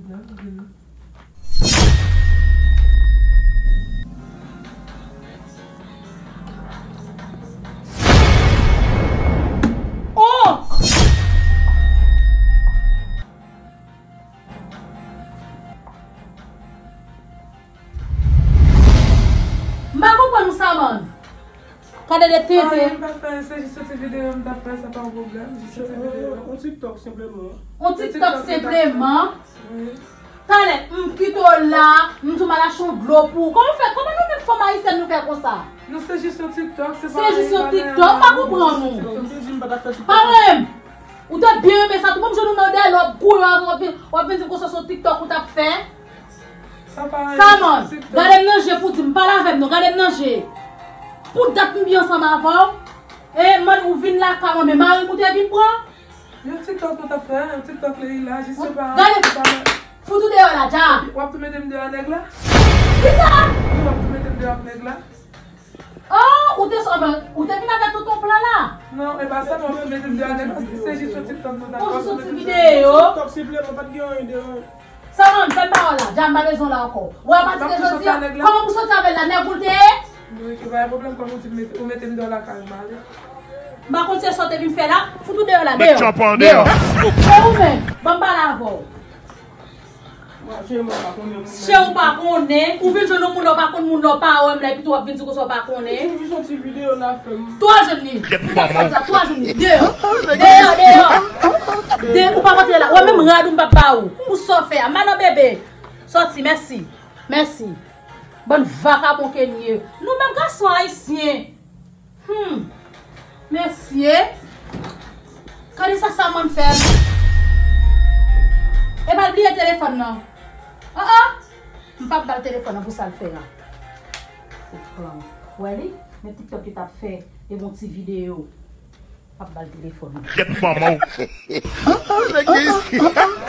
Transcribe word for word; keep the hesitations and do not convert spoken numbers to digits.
Non, vini. Oh! M pa konprann ou, Samann. Gade de tenten. Anyen, m pa fè, se jis yon ti videyo m t ap fè, sa pa yon pwoblèm, jis yon ti videyo. On TikTok senpleman. On TikTok senpleman. Wi. Talè, m kite w la, m di w m al achte yon dlo pou ou. Kòman w fè, kòman nou menm fanm ayisyèn nou fè konsa? Non, se jis yon TikTok, se pa... Se jis yon TikTok, m pa konprann ou. Ou te di m pa t ap fè TikTok. Pa renmen. Ou te byen renmen sa tou. Bon, m jwenn ou nan dèyè, w ap gouye, w ap vin, w ap vin di m konsa se yon TikTok ou t ap fè. Sa pa... Samann, gade m nan je pou di m, pale avè m non, gade m nan je. Pou dat m byen ansanm avè w. E, mwen, ou vin lakay mwen, men mari m ou te vin pran. Yon TikTok nou t ap fè, yon TikTok Leila, jis se pa... Gade, fout ou deyò la, dja. W ap tou mete m deyò ak nèg la? Kisa? Wi, w ap tou mete m deyò ak nèg la. Oh, ou te sòt, ou te vin avèk tout yon plan la? Non, e pa sa, non, m te di m te alèz, se jis yon TikTok nou ta fè. Bon, jis yon ti videyo. TikTok senpleman, pa t gen anyen de... Samann, fè m pawòl la, dja m pa bezwen w la ankò. Ou wè, apati de jodi a, kòman pou soti avè l la, nèg ou l te ye? Wi, ki pa gen pwoblèm, kòm ou di, ou mete m deyò lakay ou, m ale. M pa konn se sa w te vin fè la, fout ou deyò la, deyò. Deyò. E ou menm, ban m pale avè w. Mwen, cheri, mwen pa konnen moun nan. Cheri, ou pa konnen. Ou vin jwenn yon moun la, ou pa konn moun la, ou pa wè m la, epi tou w ap vin di konsa ou pa konnen. Se jis yon ti videyo n ap fè. Tou w al jwenn li. Tou w al jwenn li. Deyò. Deyò, deyò. De, ou pa rantre la. Ou wè menm rad ou m p ap ba ou. Pou sa w fè a. Madan bebe. Sòti, mèsi. Mèsi. Bann vakabon ke n ye. Nou menm gason ayisyen. Hmm. Mesye. Gade sa Samann fè m. E pa l bliye telefòn nan. Oh, oh. M p ap ba l telefòn nan pou sa l fè a. Ou wè li? Men TikTok li t ap fè. E bon ti videyo. M p ap ba l telefòn nan. Tèt manman w.